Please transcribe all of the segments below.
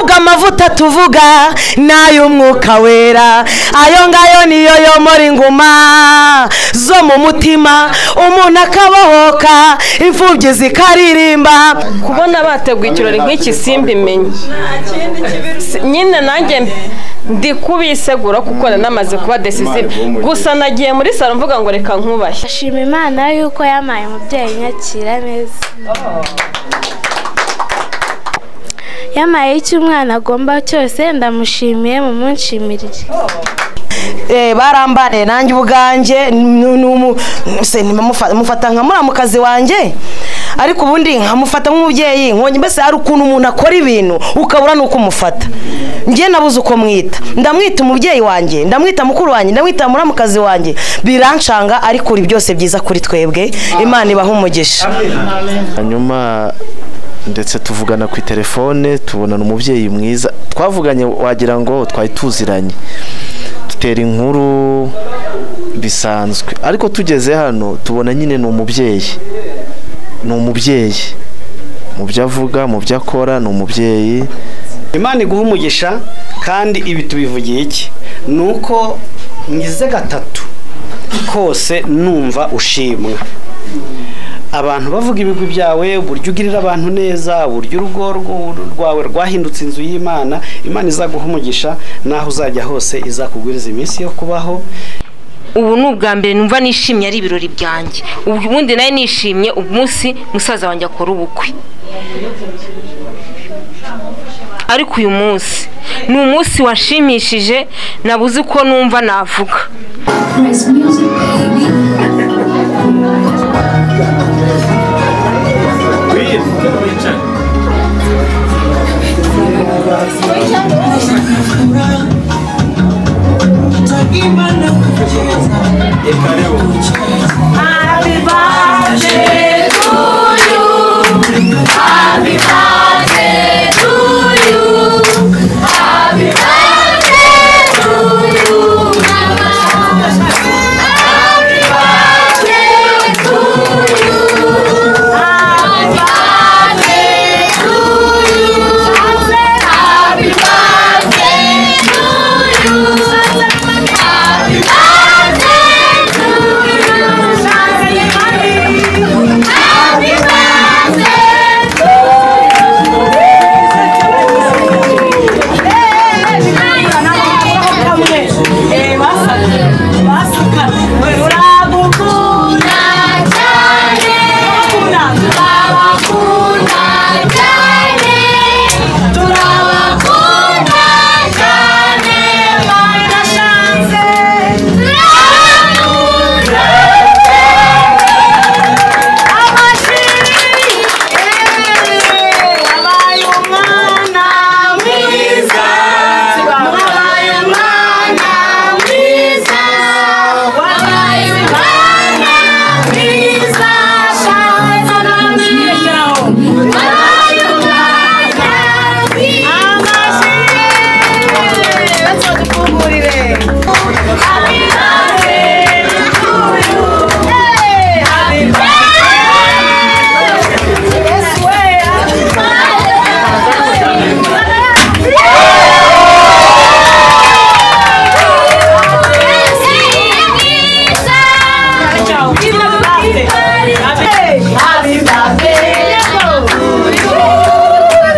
Ahubwo amavuta tuvuga n'ay'umwuka wera, ayo ngayo niyo yomora inguma zo mu mutima, umuntu akabohoka, imfubyi zikaririmba. Kubona bateguye ikirori nk'iki simbimenye nyine, nanjye ndi kubisegura kuko namaze kuba decisive. Gusa nagiye muri salo mvuga ngo reka nkubahe. Ashima Imana yuko yamaye umubyeyi nyakira neza, yamaye icyo umwana agomba cyose, ndamushimiye mumunshyimirire. Barambaniye nanjye ubwanjye mufata nka muramukazi wanjye, ariko ubundi nkamufata nk'umubyeyi. Nkonye mbese hari ukuntu umuntu akora ibintu ukabura nuko umufata. Njye nabuze uko mwita, ndamwita umubyeyi wanjye, ndamwita mukuru wanjye, ndamwita muramukazi wanjye, biranshanga. Ariko uri byose byiza kuri twebwe, Imana ibaha umugisha. Hanyuma ndetse tuvugana ku telefone, tubonana umubyeyi mwiza, twavuganye wagira ngo twari tuziranye, dutera inkuru bisanzwe. Ariko tugeze hano tubona nyine ni umubyeyi, ni umubyeyi mu byo avuga, mu byo akora, ni umubyeyi. Imana iguha umugisha. Kandi ibi tubivugiye iki? Nuko ngize gatatu kose numva ushimwa, abantu bavuga ibigwi byawe, uburyo ugirira abantu neza, uburyo urugo rwawe rwahindutse inzu y'Imana. Imana izaguha umugisha, naho uzajya hose izakugwiriza iminsi yo kubaho. Ubu ni ubwa mbere numva nishimye ari ibirori byanjye. Ubundi nawe nishimye umunsi musaza wanjye akora ubukwe, ariko uyu munsi ni umunsi washimishije, nabuze uko numva navuga. Happy birthday to you. Happy birthday to you. Happy birthday to you, mama. Happy birthday to you. Happy birthday to you. Happy birthday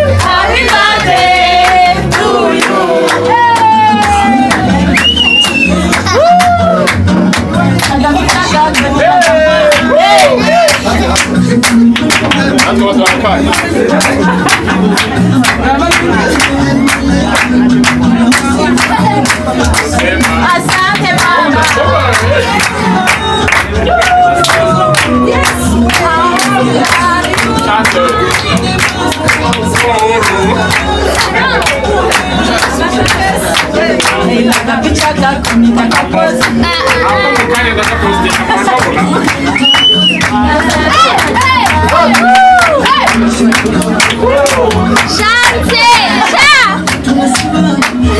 to you. Happy birthday to you. Happy birthday to Asante mama.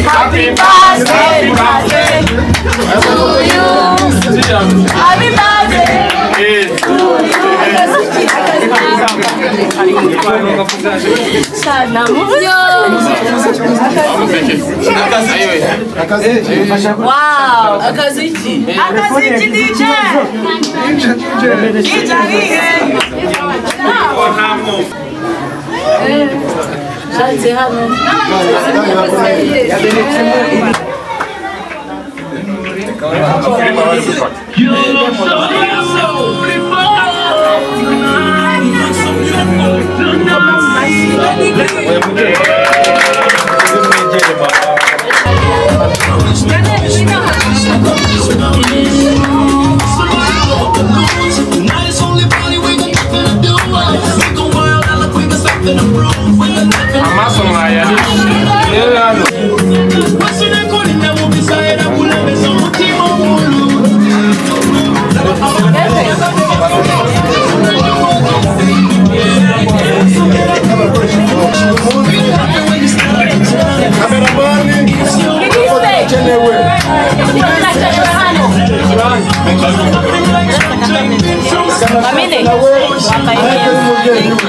Happy birthday, to you. Happy birthday to you. Wow, akaziki. Akaziki DJ. DJ arihe. Shatse hano.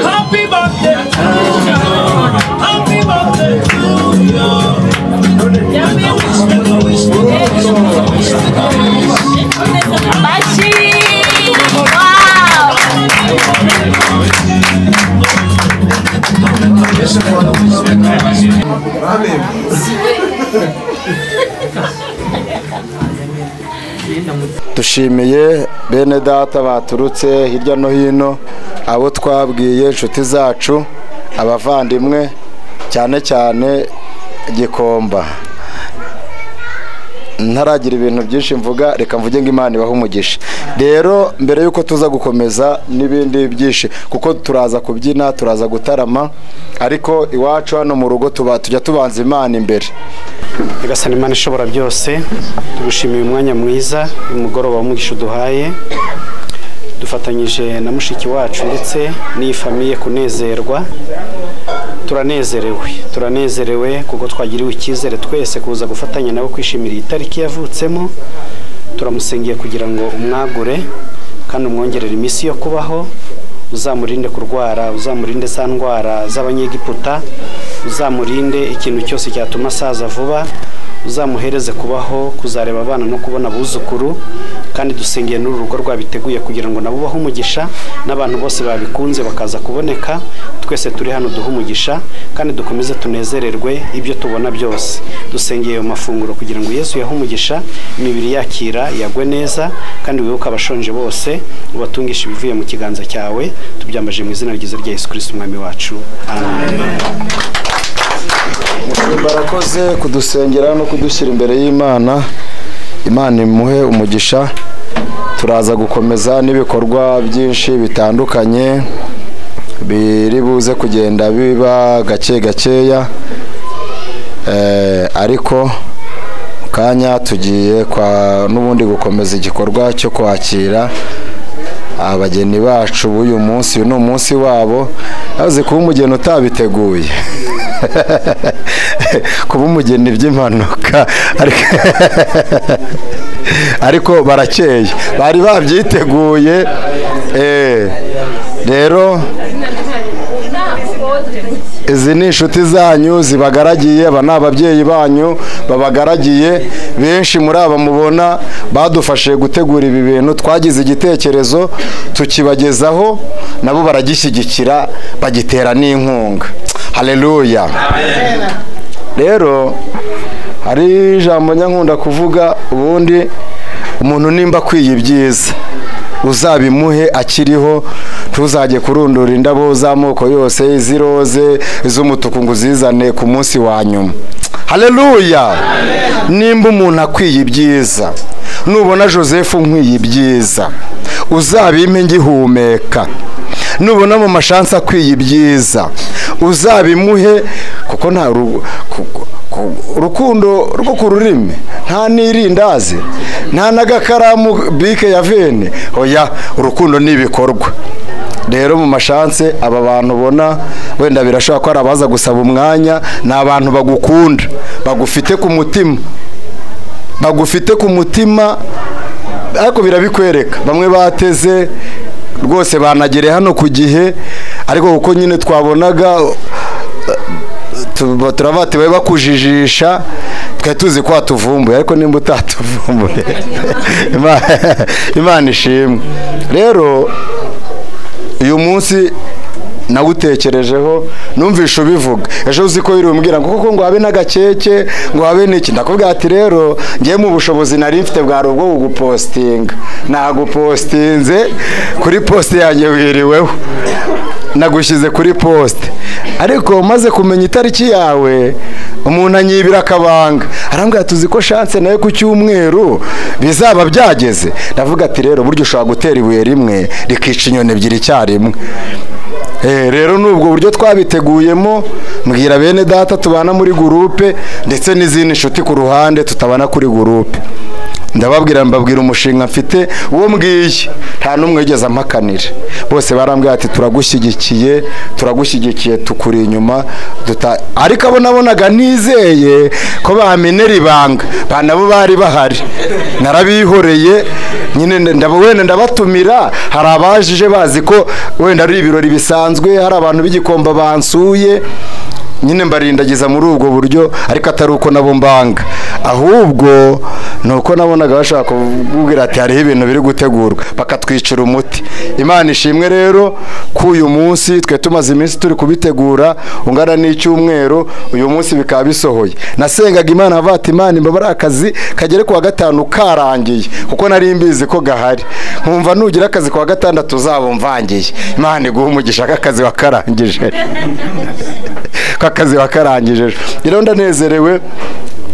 Happy birthday to you. Happy birthday to you. Dushimiye bene data baturutse hirya no hino, abo twabwiye inshuti zacu, abavandimwe, cyane cyane Gikomba. Ntaragira ibintu byinshi mvuga, reka mvuge ngo Imana ibahe umugisha. Rero mbere yuko tuza gukomeza n'ibindi byinshi, kuko turaza kubyina, turaza gutarama, ariko iwacu hano mu rugo tujya tubanza Imana imbere. Nyagasani Imana ishobora byose, tugushimiye umwanya mwiza umugoroba w'umugisha uduhaye. Dufatanyije na mushiki wacu ndetse n'iyi famiye kunezerwa. Turanezerewe kuko twagiriwe icyizere twese kuza gufatanya nabo kwishimira iyi tariki yavutsemo. Turamusengeye kugira ngo umwagure kandi umwongerere iminsi yo kubaho, uzamurinde kurwara, uzamurinde za ndwara z'abanyegiputa, uzamurinde ikintu cyose cyatuma asaza vuba, uzamuhereze kubaho, kuzareba abana no kubona abuzukuru. Kandi dusengeye n'uru rugo rwabiteguye kugira ngo nabo bahe umugisha, n'abantu bose babikunze bakaza kuboneka. Twese turi hano duhe umugisha kandi dukomeze tunezererwe ibyo tubona byose. Dusengeye ayo mafunguro kugira ngo Yesu yahe umugisha, imibiri yakira yagwe neza, kandi wibuke abashonje bose ubatungishe ibivuye mu kiganza cyawe. Tubyambaje mu izina ryiza rya Yesu Kristo umwami wacu, amen. Barakoze kudusengera no kudushyira imbere y'Imana. Imana imuhe umugisha. Turaza gukomeza n'ibikorwa byinshi bitandukanye biri buze kugenda biba gake gakeya, ariko kanya tugiye kwa n'ubundi gukomeza igikorwa cyo kwakira abageni bacu b'uyu munsi. Uyu ni umunsi wabo. Azi kuba umugeni utabiteguye, kuba umugeni by'impanuka, ariko barakeye, bari babyiteguye. Rero izi ni inshuti zanyu zibagaragiye, aba ni ababyeyi banyu babagaragiye. Benshi muri aba mubona badufashije gutegura ibi bintu, twagize igitekerezo tukibagezaho, nabo baragishyigikira bagitera n'inkunga. Haleluya. Rero hari ijambo nyankunda kuvuga, ubundi umuntu nimba akwiye ibyiza uzabimuhe akiriho, ntuzajye kurundura indabo z'amoko yose, iz'iroze, iz'umutuku ngo uzizane ku munsi wa nyuma. Haleluya. Nimba umuntu akwiye ibyiza, nubona Joseph nkwiye ibyiza, uzabimpe ngihumeka. Nubona mu mashansi akwiye ibyiza, uzabimuhe, kuko nta urukundo rwo ku rurimi, nta n'irindazi, nta n'agakaramu bike ya vene. Oya, urukundo ni ibikorwa. Rero mu mashanse aba bantu ubona wenda birashobora ko ari abaza gusaba umwanya, ni abantu bagukunda, bagufite ku mutima, bagufite ku mutima, ariko birabikwereka. Bamwe bateze rwose banagere hano ku gihe, ariko kuko nyine twabonaga Turabati babe bakujijisha, twe tuzi ko watuvumbuye, ariko nimba utatuvumbuye Imana ishimwe. Rero uyu munsi nawutekerejeho, numvisha ubivuga ejo uzi ko yirumbwira ngo koko ngo habe n'agakeke ngo habe n'iki, ndakubwira ati rero ngiye mu bushobozi nari mfite bwa ubwo kugupostinga, nagupostinze kuri post yanjye wiriweho, nagushyize kuri post, ariko maze kumenya itariki yawe umuntu anyibira akabanga, arambwira tuzi ko chance nayo ku cyumweru bizaba byageze. Ndavuga ati rero buryo ushobora gutera ibuye rimwe rikica inyoni ebyiri icyarimwe. Rero nubwo buryo twabiteguyemo, mbwira bene data tubana muri groupe ndetse n'izindi nshuti ku ruhande tutabana kuri groupe, ndababwira mbabwira umushinga mfite, uwo mbwiye nta n'umwe wigeze ampakanira, bose barambwira ati turagushyigikiye, turagushyigikiye, tukuri inyuma. Ariko abo nabonaga nizeye ko bamenera ibanga, nabo bari bahari, narabihoreye nyine, wenda ndabatumira. Hari abajije bazi ko wenda ari ibirori bisanzwe, hari abantu b'igikomba bansuye nyine, mbarindagiza muri ubwo buryo, ariko atari uko nabo mbanga, ahubwo nuko nabonaga bashaka kubwira ati hariho ibintu biri gutegurwa, bakatwicira umuti. Imana ishimwe rero ko uyu munsi twe tumaze iminsi turi kubitegura ungana n'icyumweru, uyu munsi bikaba bisohoye. Nasengaga Imana avata Imana imbabara akazi kagere kuwa gatanu karangiye, kuko nari mbizi ko gahari, nkumva nugira akazi kuwa gatandatu uzaba mvangiye. Imana iguhe umugisha akazi wakarangije, kakazi wakarangije. Rero ndanezerewe,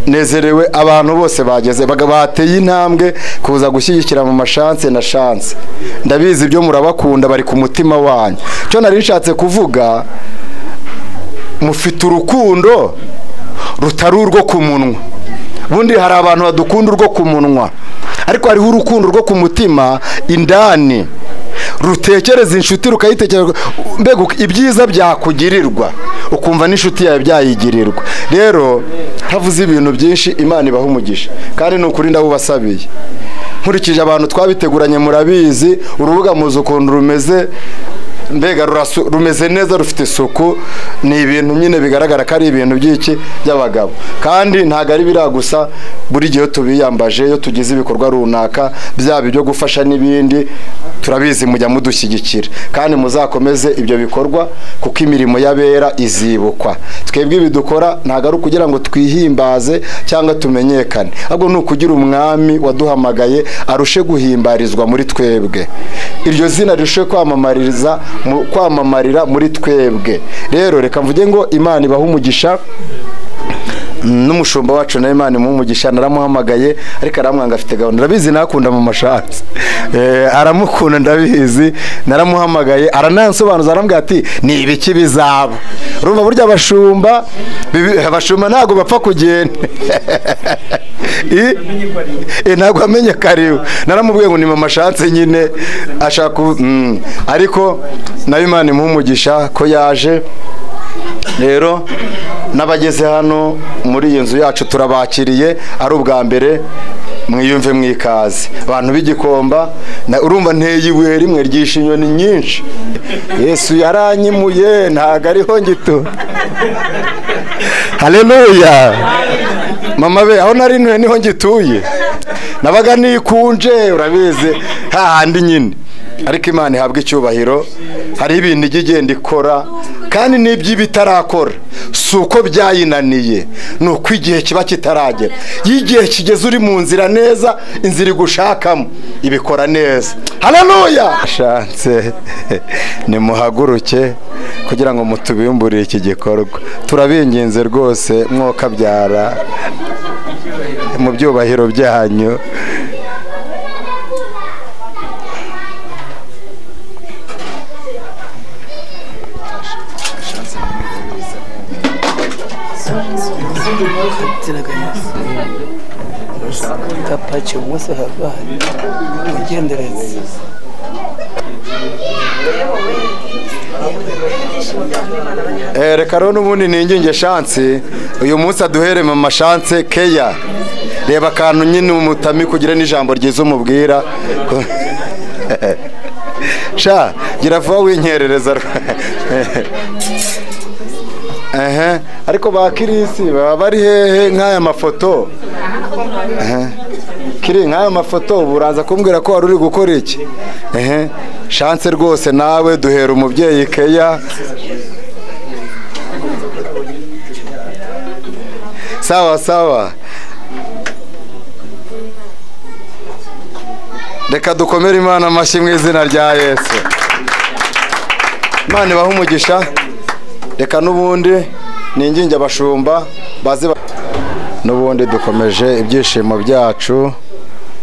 nezerewe abantu bose bageze bateye intambwe kuza gushyigikira mu mashanse na chance. Ndabizi ibyo murabakunda, bari ku mutima wanyu. Cyo nari nshatse kuvuga, mufite urukundo rutari urwo ku munwa. Bundi hari abantu badukunda urwo ku munwa, ariko hariho urukundo rwo ku mutima indani, rutekereza inshuti rukayitekereza, mbega ibyiza byakugirirwa ukumva n'inshuti yawe byayigirirwa. Rero havuze ibintu byinshi, Imana ibaha umugisha, kandi ni ukuri ndabubasabiye. Nkurikije abantu twabiteguranye murabizi, urubuga muzi ukuntu rumeze, mbega rumeze neza, rufite isuku, ni ibintu nyine bigaragara ko ari ibintu by'iki by'abagabo, kandi ntago ari bira gusa. Buri gihe tubiyambaje iyo tugize ibikorwa runaka, byaba ibyo gufasha n'ibindi, turabizi mujya mudushyigikira, kandi muzakomeze ibyo bikorwa kuko imirimo y'abera izibukwa. Twebwe ibidukora ntago ari ukugira ngo twihimbaze cyangwa tumenyekane, ahubwo ni ukugira umwami waduhamagaye arushe guhimbarizwa muri twebwe, iryo zina rirushe kwamamariza kwamamarira muri twebwe. Rero reka mvuge ngo Imana ibahe umugisha, n'umushumba wacu na Imana imuhe umugisha. Naramuhamagaye ariko aramwanga, afite gahunda, ndabizi nakunda mu mashanse, aramukunda ndabizi. Naramuhamagaye aranansobanuza, arambwira ati ni ibiki bizaba. Urumva burya abashumba ntago bapfa kugenda ntabwo amenye kariwe. Naramubwiye ngo ni mama shanse nyine ashaka, ariko nayo Imana imuhe umugisha ko yaje. Rero n'abageze hano muri iyi nzu yacu turabakiriye, ari ubwa mbere, mwiyumve mwikaze. Abantu b'igikomba, urumva nteye ibuye rimwe ryishe inyoni nyinshi. Yesu yaranyimuye ntago ariho ngito. Haleluya. Mama be aho nari ntuye niho ngituye, nabaga nikunje urabizi hahandi nyine, ariko Imana ihabwa icyubahiro. Hari ibintu ijya igenda ikora, kandi n'iby'ibitarakora si uko byayinaniye, ni uko igihe kiba kitaragera. Iyo igihe kigeze uri mu nzira neza, inzira igushakamo ibikora neza. Haleluya. Shanse nimuhaguruke kugira ngo mutubimburire iki gikorwa, turabinginze rwose mwokabyara mu byubahiro byanyu. Reka rero n'ubundi ninginge Shansi uyu munsi aduhere mama Shansi keya. Reba akantu nyine umutami kugira n'ijambo ryiza umubwira. Sha gira vuba winkerereza. Ariko ba Kirisi baba bari hehe nk'aya mafoto? Kiri nk'aya mafoto uraza kumbwira ko wari uri gukora iki? Chance rwose nawe duhera umubyeyi keya. Sawa sawa. Reka dukomere Imana amashyi mu izina rya Yesu. Imana ibahe umugisha. Reka n'ubundi ninginge abashumba baze. N'ubundi dukomeje ibyishimo byacu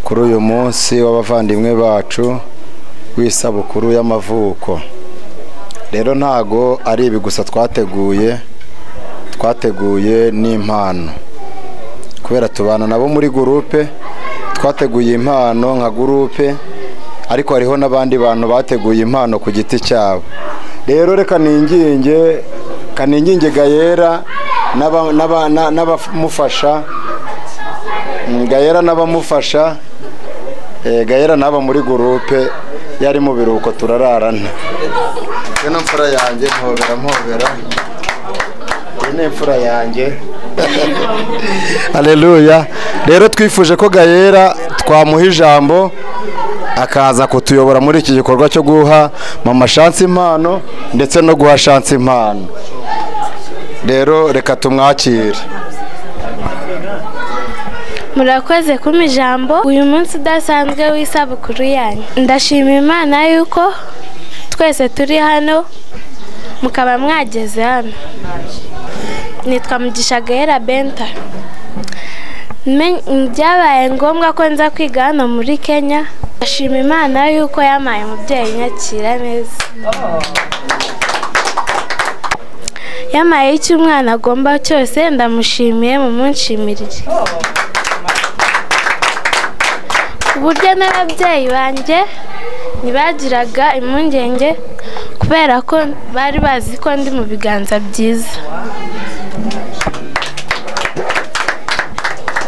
kuri uyu munsi w'abavandimwe bacu w'isabukuru y'amavuko. Rero ntago ari ibi gusa twateguye, twateguye n'impano. Kubera tubana nabo muri groupe, twateguye impano nka groupe, ariko hariho n'abandi bantu bateguye impano ku giti cyabo. Rero reka ninginge Gayera n'abamufasha, Gayera n'abamufasha, Gayera n'aba muri groupe yari mu biruko turararana. Ino mfura yanjye mpobera mpobera. Iyi imfura yanjye. Haleluya. Rero twifuje ko Gayera twamuha ijambo akaza kutuyobora muri iki gikorwa cyo guha mama Chance impano ndetse no guha Chance impano. Rero reka tumwakire. Murakoze kumpa ijambo uyu munsi udasanzwe w'isabukuru yanyu. Ndashima Imana yuko twese turi hano mukaba mwageze hano. Nitwa Mugisha Gahera Benta. Byabaye ngombwa ko nza kwiga hano muri Kenya. Ndashima Imana yuko yampaye umubyeyi nyakira neza. Yampaye icyo umwana agomba cyose, ndamushimiye mumunshyimirire. Uburyo n'ababyeyi banjye ntibagiraga impungenge kubera ko bari bazi ko ndi mu biganza byiza.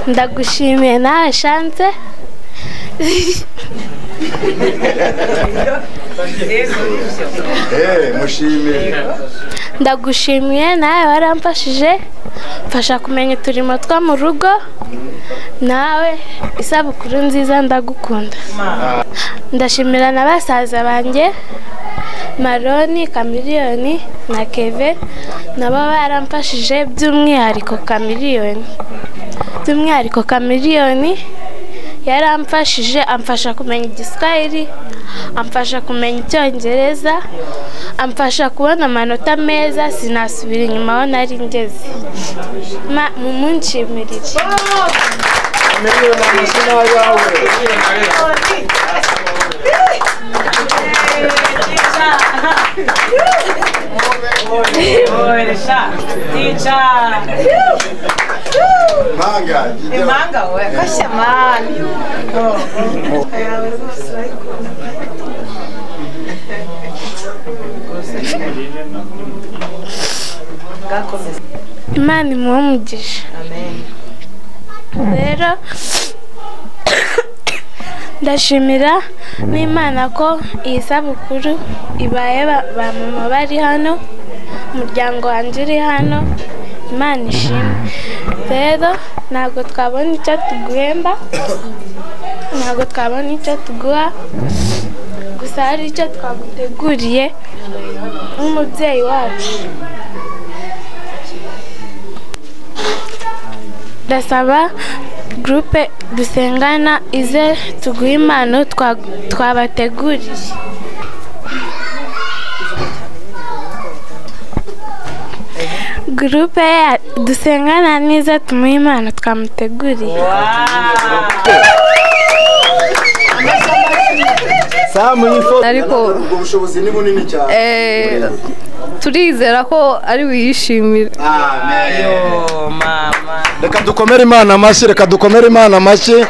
Ndagushimiye nawe Chance. Ndagushimiye nawe waramfashije, mfasha kumenya uturimo two mu rugo. Nawe isabukuru nziza, ndagukunda. Ndashimira na basaza banjye Maroni, Kamiliyoni na Keve, nabo baramfashije by'umwihariko Kamiliyoni. By'umwihariko Kamiliyoni yaramfashije, amfasha kumenya Igiswahili, amfasha kumenya Icyongereza, amfasha kubona amanota meza, sinasubira inyuma aho nari ngeze. Mumunshyimirire. Imana imuhe umugisha. Rero ndashimira n'Imana ko iyi sabukuru ibaye ba mama bari hano, umuryango wanjye uri hano, Imana ishimwe. Rero ntabwo twabona icyo tuguhemba, ntabwo twabona icyo tuguha, gusa hari icyo twaguteguriye nk'umubyeyi wacu. Ndasaba groupe dusengana ize tuguhe impano twabateguriye. Groupe dusengana nize tumuhe impano twamuteguriye. Ariko ubushobozi ni bunini cyane. Turizera ko ari wishimire. Amen. Reka dukomere Imana amashyi, reka dukomere Imana amashyi.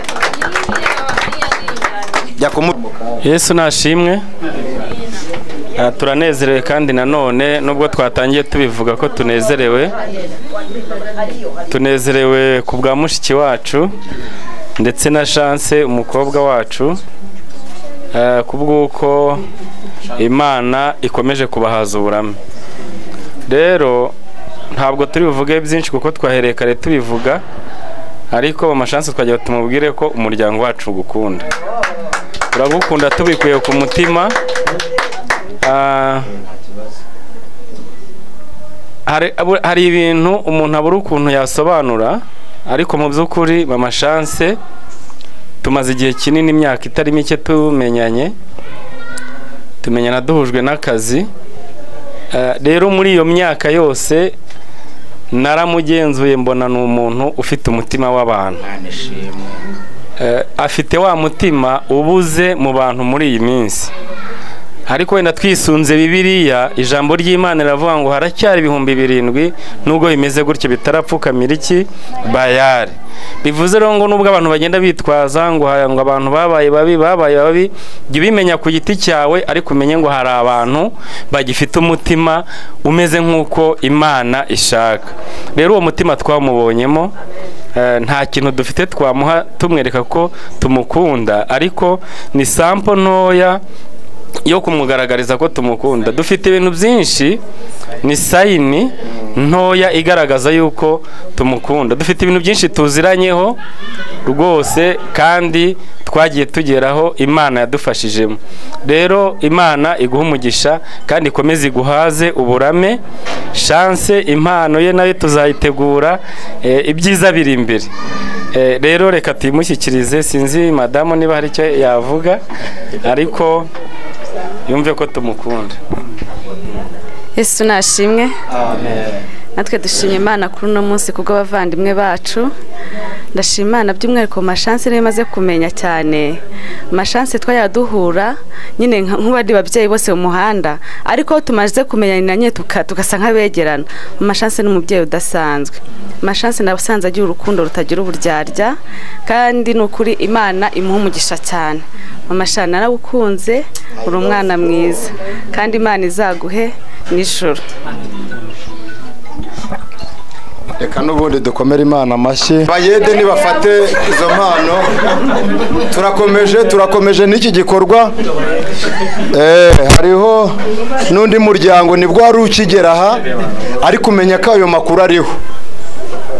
Yesu nashimwe. Turanezerewe kandi nanone nubwo twatangiye tubivuga ko tunezerewe, tunezerewe ku bwa mushiki wacu ndetse na Chance umukobwa wacu, kubw'uko Imana ikomeje kubahaza uburame. Rero Ntabwo turi buvuge byinshi kuko twahereye kare tubivuga, ariko Mama Chance twagira tumubwire ko umuryango wacu ugukunda, turagukunda tubikuye ku mutima. Hari ibintu umuntu abura ukuntu yasobanura, ariko mu by'ukuri Mama Chance tumaze igihe kinini, imyaka itari mike tumenyanye, tumenyana duhujwe n'akazi. Rero muri iyo myaka yose naramugenzuye mbona ni umuntu ufite umutima w'abantu, afite wa mutima ubuze mu bantu muri iyi minsi. Ariko wenda twisunze Bibiliya, ijambo ry'Imana riravuga ngo haracyari 7,000 nubwo bimeze gutyo bitarapfukamira iki bayari. Bivuze rero ngo nubwo abantu bagenda bitwaza ngo abantu babaye babi babaye babi, jya ubimenya ku giti cyawe, ariko umenye ngo hari abantu bagifite umutima umeze nk'uko Imana ishaka. Rero uwo mutima twamubonyemo, nta kintu dufite twamuha tumwereka ko tumukunda, ariko ni sample ntoya yo kumugaragariza ko tumukunda. Dufite ibintu byinshi, ni sayini ntoya igaragaza yuko tumukunda. Dufite ibintu byinshi tuziranyeho rwose kandi twagiye tugeraho, Imana yadufashijemo. Rero Imana iguha umugisha kandi ikomeze iguhaze uburame. Chance impano ye nayo tuzayitegura, ibyiza biri imbere. Rero reka tuyimushyikirize, sinzi madamu niba hari icyo yavuga, ariko yumve ko tumukunda. Yesu nashimwe. Amen. Natwe dushimye Imana kuri uno munsi kubwo abavandimwe bacu. Ndashima Imana by'umwihariko Mama Chance niyo maze kumenya cyane. Mama Chance twayaduhura nyine nk'abandi babyeyi bose mu muhanda, ariko tumaze kumenyana nyine tugasa nk'abegerana. Mama Chance ni umubyeyi udasanzwe. Mama Chance nabasanze agira urukundo rutagira uburyarya, kandi ni ukuri Imana imuha umugisha cyane. Mama Chance naragukunze, uri umwana mwiza, kandi Imana izaguhe n'ijuru. Reka n'ubundi dukomere Imana amashyi. Bayede nibafate izo mpano. Turakomeje n'iki gikorwa. Hariho n'undi muryango nibwo wari ukigera aha, ariko umenya ko ayo makuru ariho.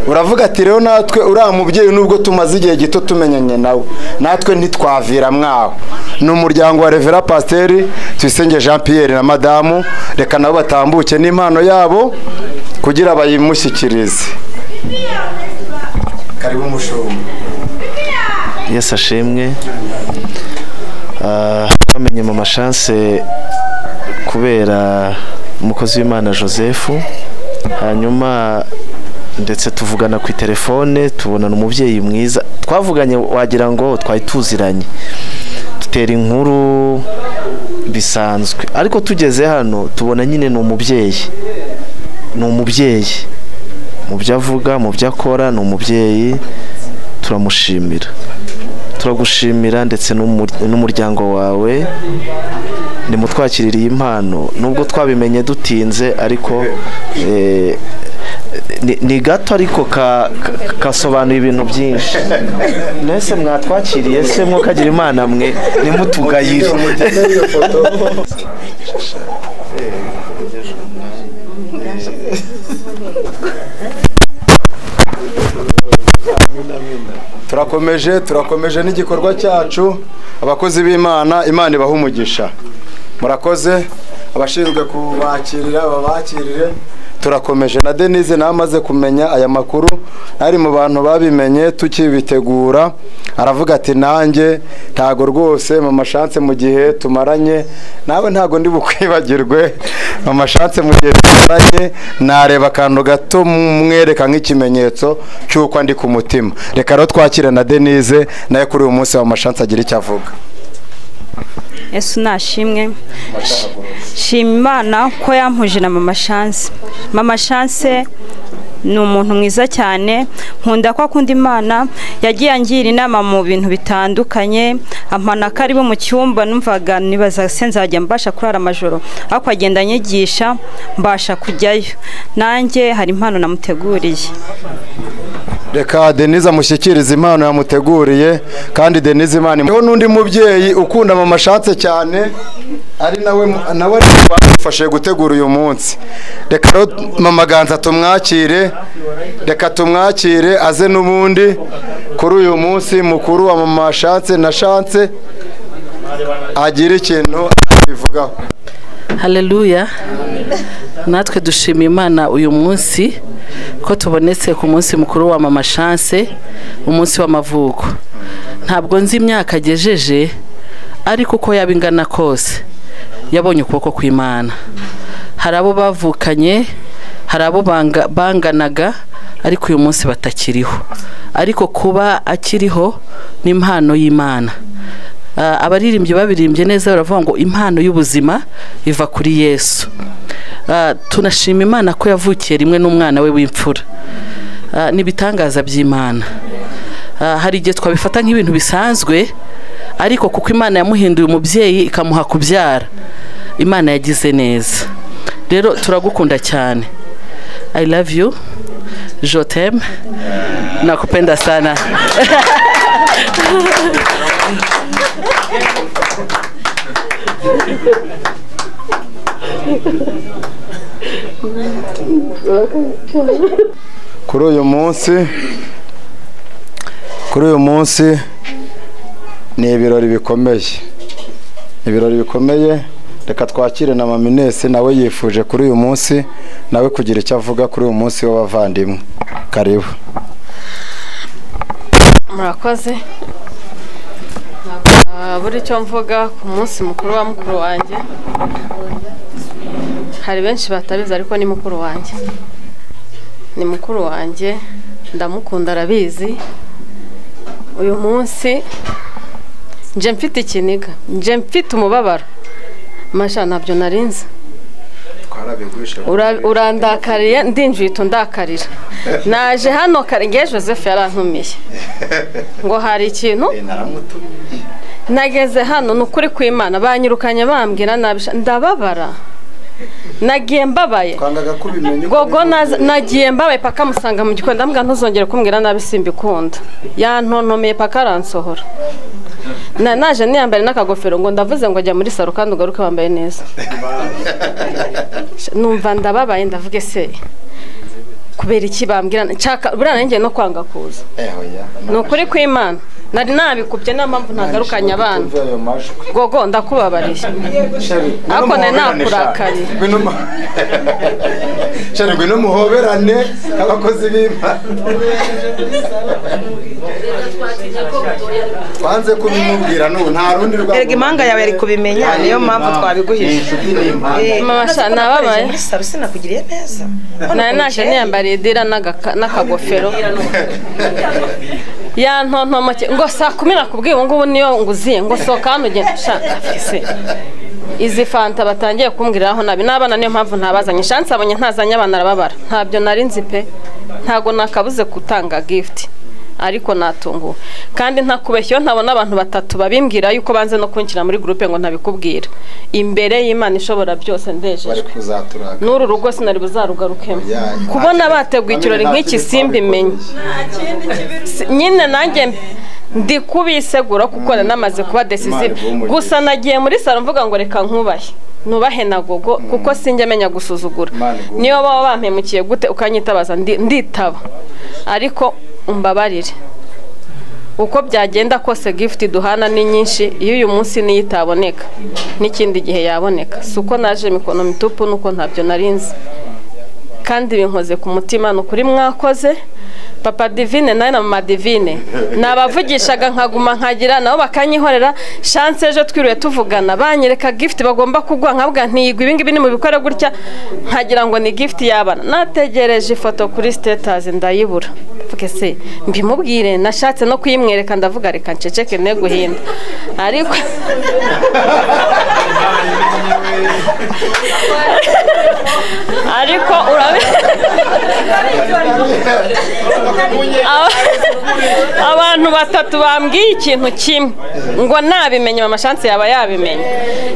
Uravuga ati rero natwe uriya mubyeyi nubwo tumaze igihe gito tumenyanye nawe, natwe ntitwavira mwaho. Ni umuryango wa Revera Pasiteri Tuyisenge Jean Pierre na madamu, reka nabo batambuke n'impano yabo kugira bayimushyikirize. Karibu mushumba. Yesu ashimwe. Bamenye Mama Chance kubera umukozi w'Imana Joseph, hanyuma ndetse tuvugana ku telefone, tubonana umubyeyi mwiza. Twavuganye wagira ngo twari tuziranye, tutera inkuru bisanzwe, ariko tugeze hano tubona nyine ni umubyeyi, ni umubyeyi mu byo avuga, mu byo akora, ni umubyeyi. Turamushimira, turagushimira ndetse n'umuryango wawe. Nimutwakiririye impano nubwo twabimenye dutinze, ariko ni gato, ariko kasobanuye ibintu byinshi. Mwese mwatwakiriye se mwokagira Imana mwe nimutugayire. Turakomeje n'igikorwa cyacu. Abakozi b'Imana, Imana ibaha umugisha. Murakoze. Abashinzwe kubakirira babakirire. Turakomeje na Denise namaze kumenya aya makuru, ari mu bantu babimenye tukibitegura, aravuga ati nanjye ntago rwose Mama Chance mu gihe tumaranye nawe ntago ndi bukwibagirwe. Mama Chance mu gihe tumaranye nareba akantu gato mwereka nk'ikimenyetso cy'uko ndi ku mutima. Reka rero twakire na Denise naye kuri uyu munsi wa Mama Chance agira icyo avuga. Yesu nashimwe. Shima Imana ko yampuje na Mama Chance. Mama Chance ni umuntu mwiza cyane, nkunda ko akunda Imana. Yagiye angira inama mu bintu bitandukanye, ampana karibu mu cyumba numvaga nibaza se nzajya mbasha kurara amajoro, ariko agenda anyigisha mbasha kujyayo. Nanjye hari impano namuteguriye. Reka Denise amushyikirize impano yamuteguriye. Kandi Denise Imana niho n'undi mubyeyi ukunda Mama Chance cyane, Ari nawe badufashije gutegura uyu munsi. Reka rero Mama Ganza tumwakire, reka tumwakire aze n'ubundi kuri uyu munsi mukuru wa Mama Chance na Chance agira ikintu abivugaho. Haleluya. Natwe dushima Imana uyu munsi ko tubonetse ku munsi mukuru wa Mama Chance, umunsi w'amavuko. Ntabwo nzi imyaka agejeje, ariko uko yaba ingana kose yabonye ukuboko kw'Imana. Hari abo bavukanye, hari abo banganaga, ariko uyu munsi batakiriho. Ariko kuba akiriho ni impano y'Imana. Abaririmbyi babirimbye neza baravuga ngo impano y'ubuzima iva kuri Yesu. Tunashima Imana ko yavukiye rimwe n'umwana we w'imfura. Ni ibitangaza by'Imana. Hari igihe twabifata nk'ibintu bisanzwe, ariko kuko Imana yamuhinduye umubyeyi ikamuha kubyara, Imana yagize neza. Rero turagukunda cyane. I love you, je t'aime, nakupenda sana. Kuri uyu munsi ni ibirori bikomeye, ibirori bikomeye. Reka twakire na Mama Ines, nawe yifuje kuri uyu munsi nawe kugira icyo avuga kuri uyu munsi w'abavandimwe. Karibu. Murakoze. Buri icyo mvuga ku munsi mukuru wa mukuru wanjye, hari benshi batabizi, ariko ni mukuru wanjye, ni mukuru wanjye, ndamukunda, arabizi. Uyu munsi nje mfite ikiniga, nje mfite umubabaro masha, ntabyo narinzi. Urandakariye, ndinjiye undakarira. Naje hano kare ngewe, Joseph yarantumiye ngo hari ikintu. Nageze hano, ni ukuri kw'Imana, banyirukanye bambwira nabi, ndababara, nagiye mbabaye. Gogo, nagiye mbabaye paka musanga mu gikoni, ndambwira ntuzongere kumbwira nabi, simbikunda. Yantontomeye paka aransohora. Na naje niyambere n'akagofero ngo ndavuze ngo jya muri saro kandi ugaruke wambaye neza. Numva ndababaye, ndavuge se kubera iki bambwira nshaka buriya nanjye no kwanga kuza. Ni ukuri kw'Imana, nari nabikubye, niyo mpamvu ntagarukanye abana. Gogo, ndakubabariye, ariko nari nakurakariye. Shari, ngwino muhoberane abakozi b'Imana. Twanze kubimubwira n'ubu, nta rundi rwego. Erega impanga yawe yari kubimenya, niyo mpamvu twabiguhishe. Mama sha, nababaye. Muri saro sinakugiriye neza. Nari naje niyambariye dira n'akagofero, yantontomoke ngo saa 10 nakubwiye, ubu ngubu niyo nguziye, ngo sohoka hano ugende. Sha, se izi fanta batangiye kumbwiriraho nabi n'abana, niyo mpamvu ntabazanye. Chance abonye ntazanye abana arababara. Ntabyo nari nzi pe, ntabwo nakabuze gutanga gift, ariko natunguwe. Kandi ntakubeshya, iyo ntabona abantu batatu babimbwira yuko banze no kunshyira muri groupe ngo ntabikubwira, imbere y'Imana ishobora byose ndejejwe, n'uru rugo sinari buzarugarukemo. Kubona bateguye ikirori nk'iki simbimenye nyine, nanjye ndi kubisegura kuko namaze kuba decisive. Gusa nagiye muri salo mvuga ngo reka nkubahe, nubahe na Gogo, kuko sinjya menya gusuzugura. Niyo baba bampemukiye gute ukanyitabaza, nditaba, ariko umbabarire. Uko byagenda kose gift duhana ni nyinshi, iyo uyu munsi niyo itaboneka n'ikindi gihe yaboneka. Si uko naje mikono mitupu, nuko ntabyo narinzi, kandi binkoze ku mutima. Ni ukuri mwakoze. Papa Divine nawe na Mama Divine nabavugishaga nkaguma nkagira nabo bakanyihorera. Chance ejo twiriwe tuvugana, banyereka gift bagomba kugwa, nkabwa ntiyigwa, ibi ngibi nimubikore gutya, nkagira ngo ni gift y'abana. Nategereje ifoto kuri status ndayibura, ndavuga se mbimubwire? Nashatse no kuyimwereka, ndavuga reka nceceke ne guhinda, ariko urabe abantu batatu bambwiye ikintu kimwe ngo nabimenye Mama Chance yaba yabimenye,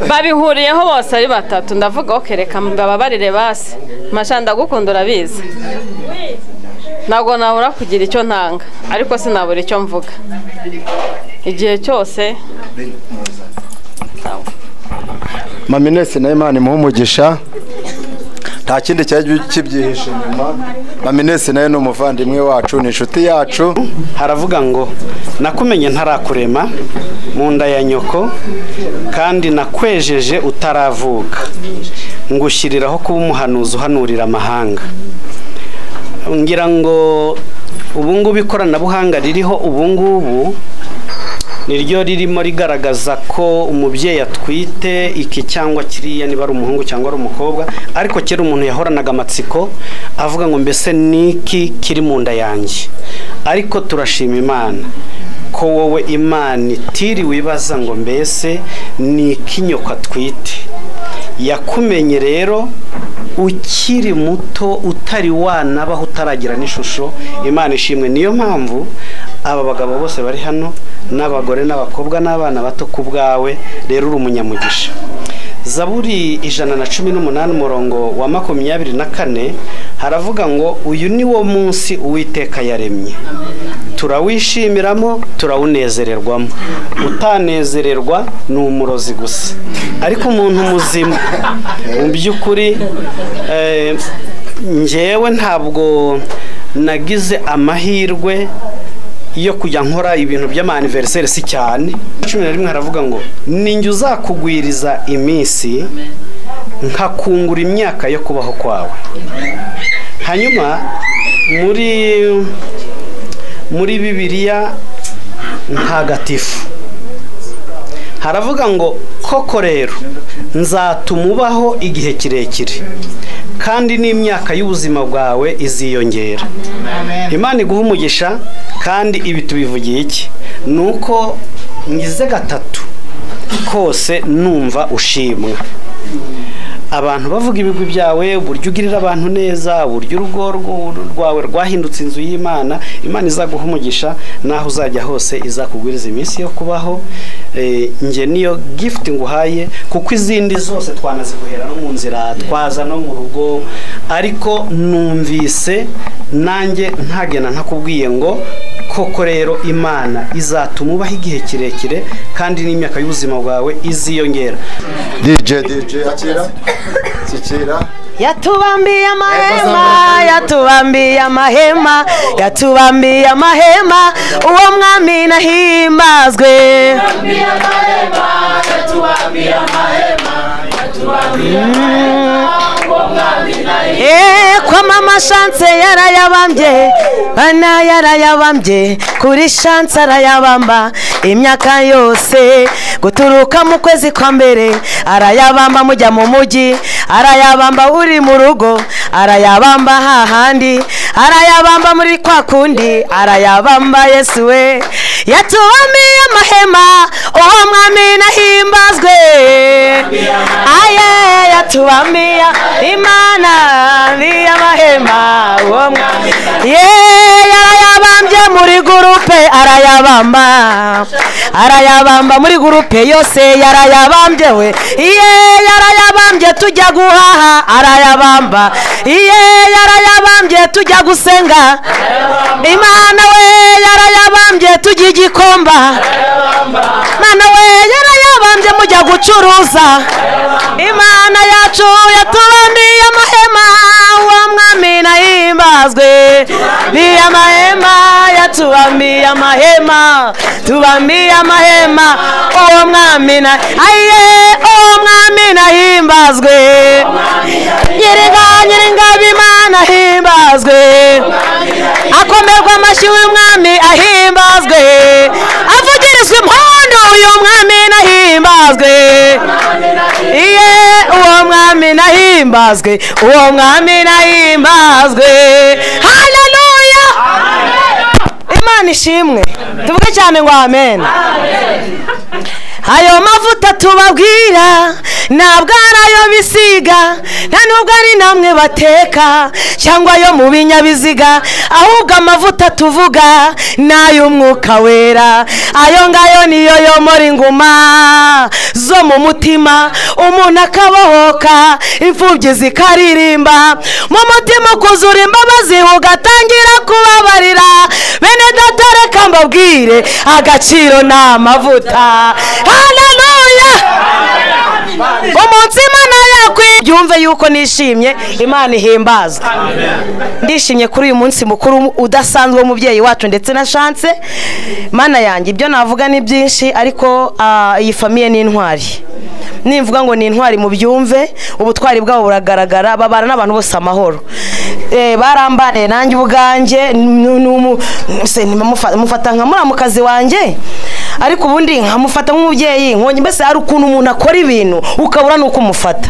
babihuriyeho bose ari batatu. Ndavuga ok, reka mbababarire basi. Masha, ndagukunda urabizi, ntabwo nabura kugira icyo ntanga, ariko sinabura icyo mvuga igihe cyose. Mama Ines nawe Imana imuhe umugisha, nta kindi cyari kibyihishe inyuma. Mama Ines nawe ni umuvandimwe wacu, ni inshuti yacu. Haravuga ngo nakumenye ntarakurema mu nda ya nyoko, kandi nakwejeje utaravuka, ngushyiriraho kuba umuhanuzi uhanurira amahanga. Ngira ngo ubungubu ikoranabuhanga ririho ubungubu niryo ririmo rigaragaza ko umubyeyi atwite iki cyangwa kiriya, niba ari umuhungu cyangwa ari umukobwa. Ariko kera umuntu yahoranaga amatsiko avuga ngo mbese niki kiri mu nda yanjye. Ariko turashima Imana ko wowe Imana itiri wibaza ngo mbese niki nyoko atwite. Yakumenye rero ukiri muto, utari wanabaho, utaragira n'ishusho. Imana ishimwe. Niyo mpamvu aba bagabo bose bari hano, n'abagore n'abakobwa n'abana bato, ku bwawe rero uri umunyamugisha. Zaburi 118 umurongo wa 24 haravuga ngo uyu ni wo munsi Uwiteka yaremye, turawishimiramo, turawunezererwamo. Utanezererwa ni umurozi gusa, ariko umuntu muzima mu by'ukuri. Njyewe ntabwo nagize amahirwe yo kujya nkora ibintu by'ama-anniversaire si cyane. 11 haravuga ngo ninjye uzakugwiriza iminsi, nkakungura imyaka yo kubaho kwawe. Hanyuma muri Bibiliya ntagatifu haravuga ngo koko rero nzatuma ubaho igihe kirekire, kandi n'imyaka y'ubuzima bwawe iziyongera. Imana iguha umugisha. Kandi ibi tubivugiye iki? Nuko ngize gatatu kose numva ushimwa. Abantu bavuga ibigwi byawe, uburyo ugirira abantu neza, uburyo urugo rwawe rwahindutse inzu y'Imana. Imana izaguha umugisha, naho uzajya hose izakugwiriza iminsi yo kubaho. Nge niyo gift nguhaye, kuko izindi zose twanaziguhera no mu nzira, twaza no mu rugo. Ariko numvise nanjye ntagenda ntakubwiye ngo koko rero Imana izatuma ubaho igihe kirekire, kandi n'imyaka y'ubuzima bwawe iziyongera. DJ akira kikira. Yatubambiye amahema, yatubambiye amahema, yatubambiye amahema, uwo mwami nahimbazwe. Kwa mama Chance yarayabambye, bana yarayabambye, kuri Chance arayabamba imyaka yose, guturuka mu kwezi kwa mbere arayabamba, mujya mu mujyi arayabamba, uri mu rugo arayabamba, hahandi arayabamba, muri kwa kundi arayabamba. Yesu we yatubambiye amahema, uwo mwami nahimbazwe. Aye yatubambiye Imana amahema, uwo mwami ye yarayabambye muri gurupe, arayabamba, arayabamba muri gurupe yose yarayabambye we. Iye yarayabambye tujya guhaha, arayabamba. Iye yarayabambye tujya gusenga, Imana we yarayabambye tujya igikomba, Imana we yarayabambye mujya gucuruza. Imana yacu yatubambiye amahema, uwo mwami nahimbazwe. Ni amahema yatubambiye amahema, tubambiye amahema, uwo mwami na aye, uwo mwami nahimbazwe. Nyiringa nyiringa b'Imana ahimbazwe, akomerwa amashyi uyu mwami ahimbazwe, avugirizwa impundu uyu mwami nahimbazwe. Iye uwo mwami nahimbazwe, uwo mwami nahimbazwe. Haleluya! Imana ishimwe. Tuvuge cyane ngo amen. Ayo mavuta tubabwira ntabwo ari ayo bisiga, nta nubwo ari namwe bateka cyangwa ayo mu binyabiziga, ahubwo amavuta tuvuga n'ay'umwuka wera. Ayo ngayo niyo yomora inguma zo mu mutima, umuntu akabohoka, imfubyi zikaririmba, mu mutima ukuzura imbabazi ugatangira kubabarira. Bene data reka mbabwire, agaciro ni amavuta. Haleluya! Umunsi Imana yakwi byumve yuko nishimye, Imana ihimbazwe. Ndishimye kuri uyu munsi mukuru udasanzwe w'umubyeyi wacu ndetse na Chance. Mana yanjye, ibyo navuga ni byinshi, ariko iyi famille ni intwari. Nimvuga ngo ni intwari mu byumve, ubutwari bwabo buragaragara, babana n'abantu bose amahoro. Barambane nanjye ubwanjye mufata nka muramukazi wanjye, ariko ubundi nkamufata nk'umubyeyi, nkonye mbese hari ukuntu umuntu akora ibintu ukabura nuko umufata.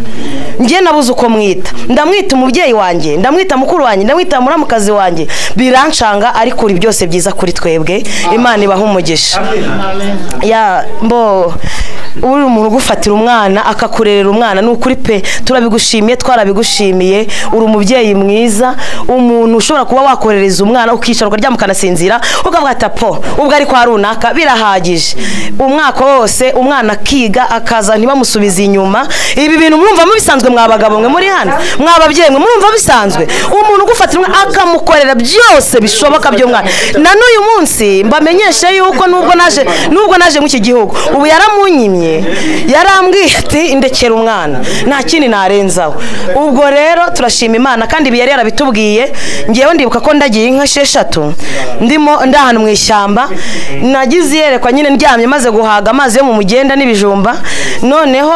Njye nabuze uko mwita, ndamwita umubyeyi wanjye, ndamwita mukuru wanjye, ndamwita muramukazi wanjye, birancanga, ariko uri byose byiza kuri twebwe. Imana ibaha umugisha. Ya mbo uri umuntu ugufatira umwana akakurerera umwana, ni ukuri pe, turabigushimiye, twarabigushimiye. Uri umubyeyi mwiza, umuntu ushobora kuba wakorereza umwana ukicara ukaryama ukanasinzira ukavuga ati po ubwo ari kwa runaka birahagije. Umwaka wose umwana akiga akaza ntibamusubize inyuma. Ibi bintu murumva mubisanzwe mwa bagabo mwe muri hano, mwa babyeyi mwe murumva bisanzwe? Umuntu ugufatira umwana akamukorera byose bishoboka by'umwana. Na n'uyu munsi mbamenyeshe yuko nubwo naje mu iki gihugu, ubu yaramunyimye, yarambwiye ati ndekera umwana, nta kindi narenzaho. Ubwo rero turashima Imana, kandi ibi yari yarabitubwiye. Ngewe ndibuka ko ndagiye inka 6 ndimo ndahana mu ishyamba, nagize iyerekwa nyine ndyamye maze guhaga amazi yo mu mugenda n'ibijumba, noneho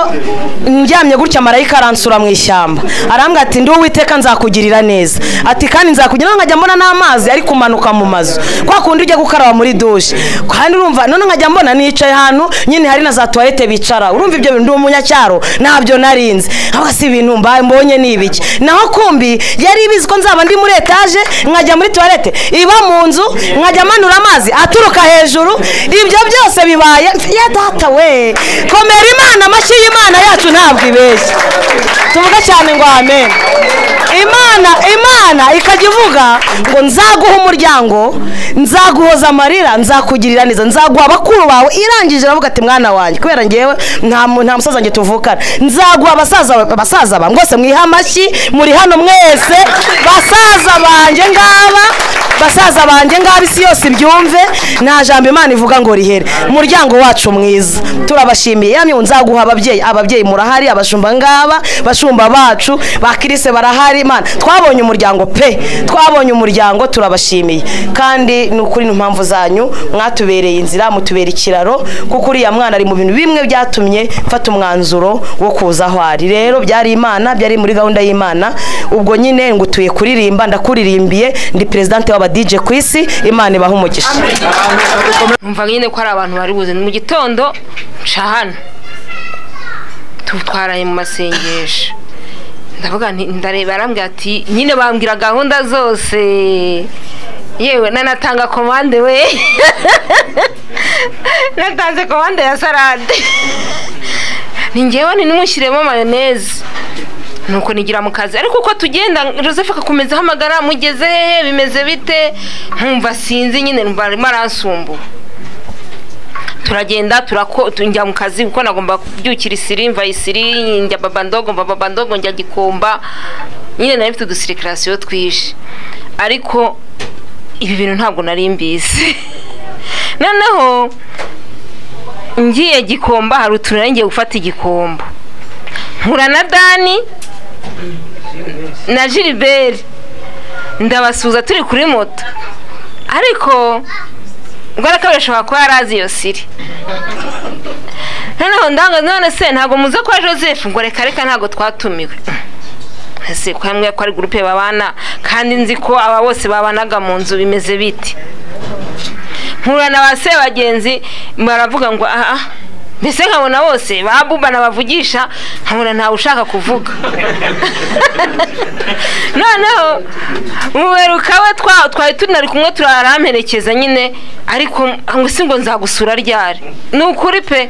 ndyamye gutya marayika aransura mu ishyamba, arambwira ati ndi Uwiteka nzakugirira neza, ati kandi nzakugira, nkajya mbona n'amazi ari kumanuka mu mazu kwa kundi ujya gukaraba muri douche, kandi urumva none nkajya mbona nicaye ahantu nyine hari na za toilette bicara. Urumva ibyo bintu, ndi umunyacyaro ntabyo narinze, ahubwo si ibintu mbaye mbonye ni ibiki. Naho kumbi yari ibizi ko nzaba ndi muri etage, nkajya muri toilette iba mu nzu, nkajya manura amazi aturuka hejuru. Ibyo byose bibaye ya data we. Komera Imana amashyi y'Imana yacu ntabwo ibeshya. Tuvuga cyane ngo amen. Imana ikajya ivuga ngo nzaguha umuryango, nzaguhoza amarira, nzakugirira neza, nzaguha abakuru bawe. Irangije aravuga ati mwana wanjye, kubera ngewe nta musaza wanjye tuvukana, nzaguha abasaza ba mwese mwiha amashyi, muri hano mwese basaza banjye ngaba, basaza banjye ngaba, isi yose ibyumve, nta jambo Imana ivuga ngo rihere. Umuryango wacu mwiza turabashimiye. Yamye nzaguha ababyeyi, ababyeyi murahari, abashumba ngaba, bashumba bacu bakirise barahari. Imana twabonye umuryango pe, twabonye umuryango, turabashimiye. Kandi ni ukuri n'impamvu zanyu mwatubereye inzira, mutubera ikiraro, kuko uriya mwana ari mu bintu bimwe byatumye mfata umwanzuro wo kuza aho ari. Rero byari Imana, byari muri gahunda y'Imana. Ubwo nyine ngutuye kuririmba, ndakuririmbiye, ndi presidente w'aba DJ ku isi. Imana ibaha umugisha. Numva nyine ko ari abantu bari buze mu gitondo nca hano tutwaraye mu masengesho, ndavuga nti ndareba, arambwira ati nyine bambwira gahunda zose, yewe nanatanga komande we natanze komande ya salade, ni ngewe ni nimushyiremo mayonnaise. Nuko nigira mu kazi, ariko uko tugenda Joseph akakomeza ahamagara, mugeze hehe, bimeze bite, nkumva sinzi nyine, numva arimo aransumbuha. Turagenda njya mu kazi kuko nagomba kubyukira isiri, mva isiri njya baba ndogo, mva baba ndogo njya Gikomba, nyine nari mfite udusirikirasiyo twishe, ariko ibi bintu ntabwo nari mbizi. Noneho ngiye Gikomba, hari utuntu ngiye gufata igikombo, mpura na Dani na Gilbert, ndabasuhuza turi kuri moto, ariko ubwo ashobora kuba yarazi iyo siri. Noneho ndanga none se ntabwo muze kwa Joseph, ngo reka reka ntabwo twatumiwe. Ese ko hamwe ko ari groupe babana, kandi nzi ko aba bose babanaga mu nzu, bimeze biti. Mpura na base bagenzi baravuga ngo aha, mbese nkabona bose babuba nabavugisha, nkabona ntawe ushaka kuvuga. Noneho muberuka we twari tunari kumwe turaramperekeza nyine, ariko ngo si ngo nzagusura ryari, ni ukuri pe,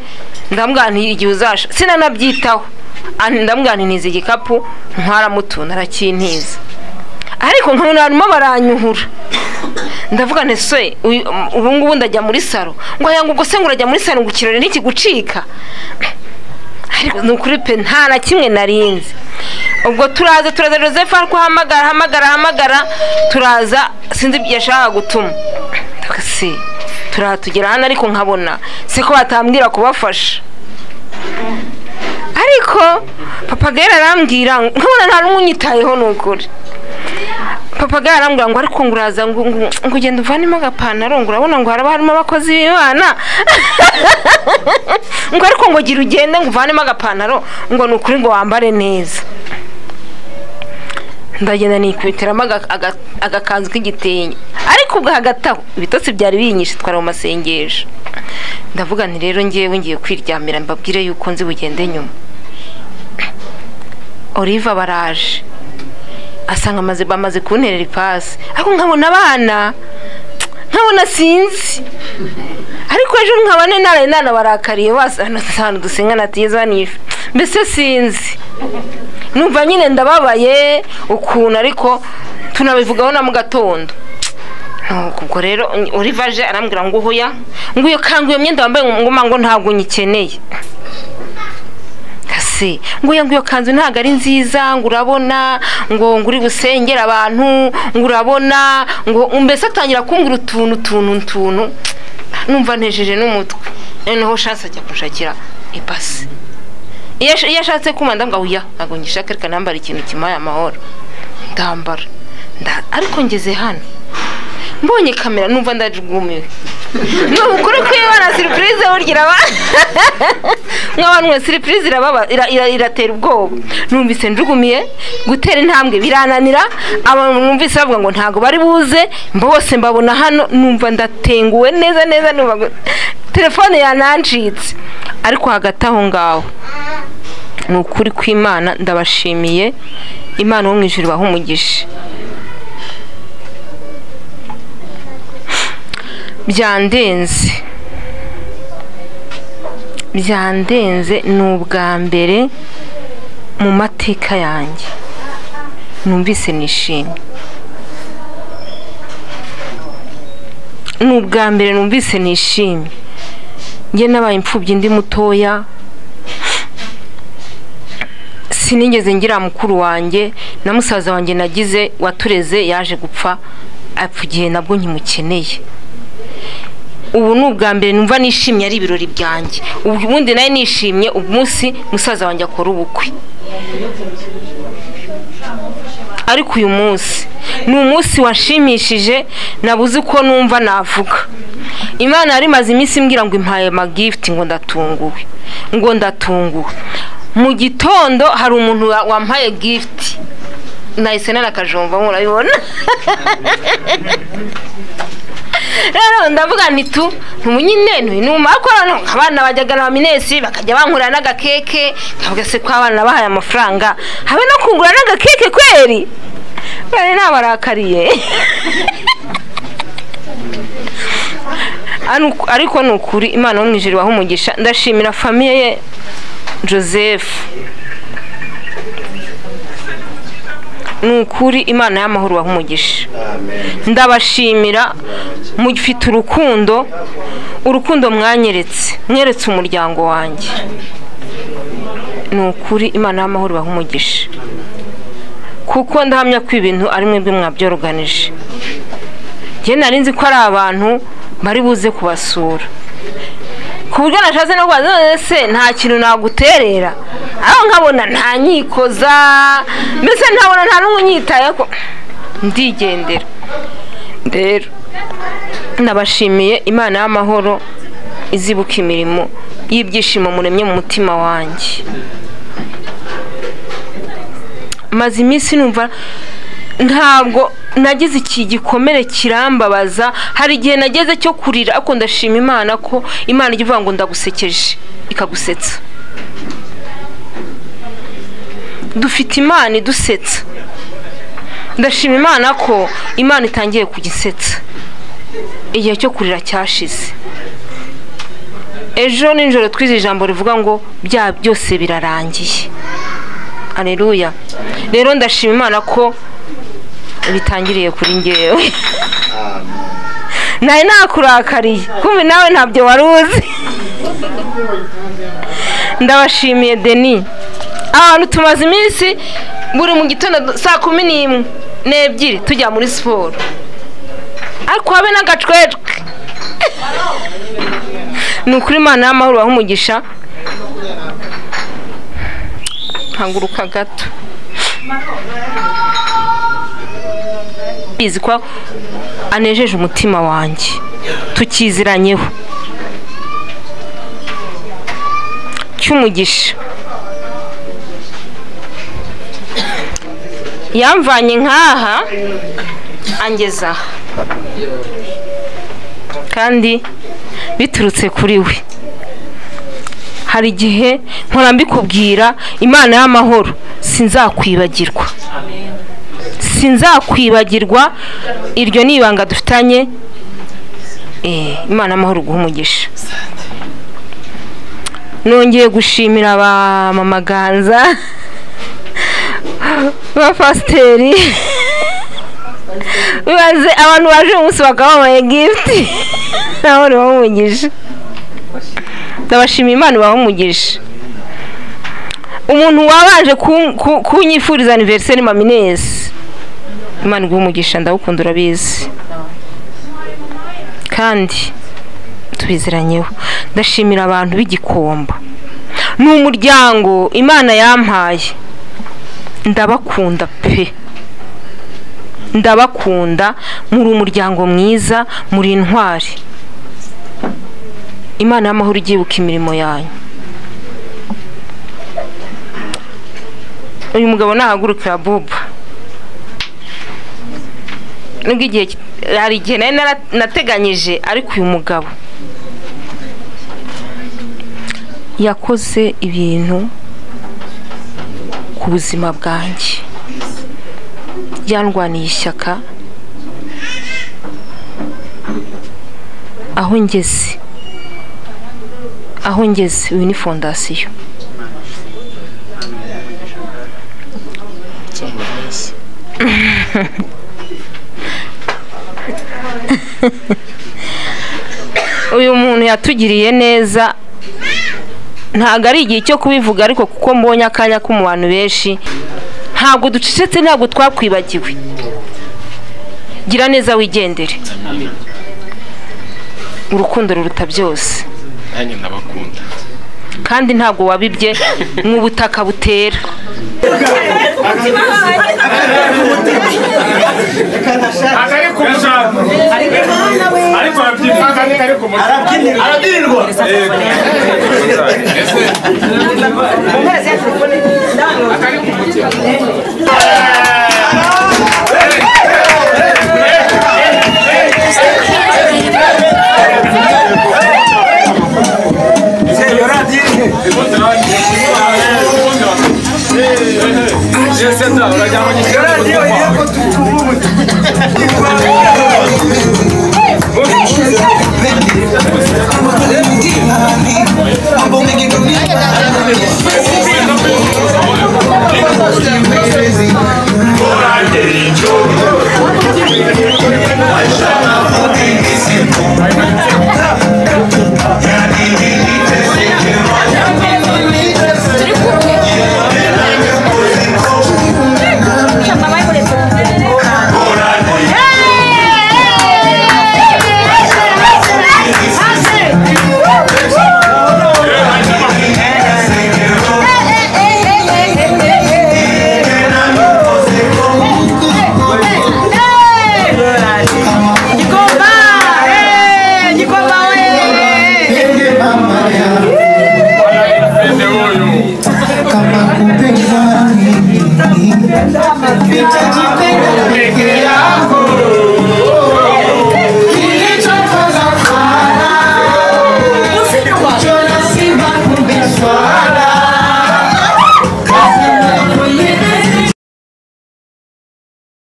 ndambwira nti igihe uzasha, sinanabyitaho, ndambwira nti ntiza igikapu ntwaramutu, arakintiza, ariko nkabona barimo baranyuhura. Ndavuga nti se ubu ngubu ndajya muri saro, ngo yanga ubwo se ngo urajya muri saro ngo ikirori ntikigucika, ariko ni ukuri pe nta na kimwe narinzi. Ubwo turaza Joseph ari kuhamagara hamagara, turaza sinzi yashaka gutuma, se turatugera hano, ariko nkabona se ko batambwira kubafasha, ariko Ariko Papa Gael arambwira nkabona nta n'umwe unyitayeho ni ukuri. Papa Gael arambwira ngo ariko nguraza ngo ugenda uvanemo agapantaro ngo urabona ngo haraba harimo abakozi b'Imana ngo ariko ngo gira ugende ngo uvanemo agapantaro ngo ni ukuri ngo wambare neza. Ndagenda nikubitiramo agakanzu k'igitenge, ariko ubwo hagati aho ibitotsi byari binyishe, twari mu masengesho. Ndavuga nti rero ngewe ngiye kwiryamira mbabwire yuko nzi bugende nyuma. Oliva baraje asanga bamaze kunterera ipasi, ariko nkabona abana nkabona sinzi, ariko ejo nkabane naraye nanabarakariye bose hano dusengana tiza nife, mbese sinzi numva nyine ndababaye ukuntu, ariko tunabivugaho na mu gatondo. Ubwo rero Oliva aje arambwira ngo uhuya ngo iyo kangu iyo myenda wambaye ngoma ngo ntabwo nyikeneye, kase ngo iyo kanzu ntabwo ari nziza, ngo urabona ngo nguri busengera abantu, ngo urabona ngo mbese atangira kungura utuntu numva ntejeje n'umutwe. Noneho Chance ajya kunshakira ipasi, iyo ashatse kumanda ngo oya ntabwo ngishaka, reka nambara ikintu kimpaye amahoro ndambara. Ariko ngeze hano mbonye kamera numva ndajugumiwe. Ni ukuri kwibana surprise burya ba nk'abantu surprise irababa iratera ubwoba. Numvise njugumiye gutera intambwe birananira, abantu numvise bavuga ngo ntago bari buze bose mbabona hano, numva ndatenguwe neza neza, numva telefone yanancitse. Ariko hagati aho ngaho ni ukuri kw'Imana ndabashimiye, Imana wo mu ijuru ibahe umugisha. Byandenze ni ubwa mbere mu mateka yanjye numvise nishimye, ni ubwa mbere numvise nishimye. Njye nabaye imfubyi ndi mutoya, sinigeze ngira mukuru wanjye na musaza wanjye nagize watureze yaje gupfa apfa igihe nabwo nkimukeneye. Ubu ni ubwa mbere numva nishimye ari ibirori byanjye, ubundi nawe nishimye umunsi musaza wanjye akora ubukwe. Ariko uyu munsi ni umunsi washimishije, nabuze uko numva navuga. Imana yari imaze iminsi imbwira ngo impaye amagift, ngo ndatunguwe, ngo ndatunguwe. Mu gitondo hari umuntu wampaye gift, nahise nanakajomba murabibona. Rero ndavuga nti tu nyine numa ariko abana bajyaga na minesi bakajya bankura n'agakeke, nkavuga se ko abana bahaye amafaranga habe no kungura n'agakeke kweri, bari nabarakariye. Ariko ni ukuri Imana wo mu ijuru ibahe umugisha. Ndashimira famiye ye Joseph, ni ukuri Imana y'amahoro ibahe umugisha. Ndabashimira mufite urukundo, urukundo mwanyeretse, mweretse umuryango wanjye, ni ukuri Imana y'amahoro ibahe umugisha, kuko ndahamya ko ibintu ari mwebwe mwabyoroganije. Njye nari nzi ko ari abantu bari buze kubasura, ku buryo nashatse no kubaza none se nta kintu naguterera, aho nkabona nta nyikoza, mbese ntabona nta n'umwe unyitaye ko ndigendera. Rero ndabashimiye, Imana y'amahoro izibuka imirimo y'ibyishimo muremye mu mutima wanjye. Maze iminsi numva ntabwo nagize iki gikomere kirambabaza, hari igihe nageze cyo kurira, ariko ndashima Imana ko Imana ijya ivuga ngo ndagusekeje ikagusetsa. Dufite Imana idusetsa, ndashima Imana ko Imana itangiye kugisetsa, igihe cyo kurira cyashize. Ejo nijoro twize ijambo rivuga ngo bya byose birarangiye. Haleluya. Rero ndashima Imana ko bitangiriye kuri ngewe. Nawe nakurakariye kumbe nawe ntabyo wari uzi. Ndabashimiye Denis, abantu tumaze iminsi buri mu gitondo saa 11 n'ebyiri tujya muri siporo, ariko habe n'agacwecwe. Ni ukuri Imana y'amahoro ibahe umugisha. Haguruka gato. Bizi ko anejeje umutima wanjye tukiziranyeho cy'umugisha yamvanye nkaha angeza kandi biturutse kuri we. Hari igihe mpora mbikubwira Imana y'amahoro sinzakwibagirwa. Sinzakwibagirwa iryo ni ibanga dufitanye. Imana y'amahoro guha umugisha. Nongeye gushimira ba Mama Ganza ba pasiteri bibaze abantu baje umunsi bakabaye gift naho umugisha. Ndabashima Imana ibahe umugisha. Umuntu wabanje kunyifuriza anniversaire Mama Ines, Imana iguhe umugisha, ndagukunda urabizi kandi tubiziranyeho. Ndashimira abantu b'igikomba ni umuryango Imana yampaye, ndabakunda pe, ndabakunda. Muri umuryango mwiza, muri intwari. Imana y'amahoro igibuka imirimo yanyu. Uyu mugabo nahagurukira Bob, nubwo igihe hari igihe nari nateganyije, ariko uyu mugabo yakoze ibintu ku buzima bwanjye, yandwaniye ishyaka aho ngeze, aho ngeze. Uyu ni fondasiyo. Uyu muntu yatugiriye neza, ntabwo ari igihe cyo kubivuga, ariko kuko mbonye akanya ko mu bantu benshi, ntabwo ducecetse, ntabwo twakwibagiwe. Gira neza wigendere, urukundo ruruta byose. Nanjye ndabakunda kandi ntabwo wabibye mu butaka butera. Ariko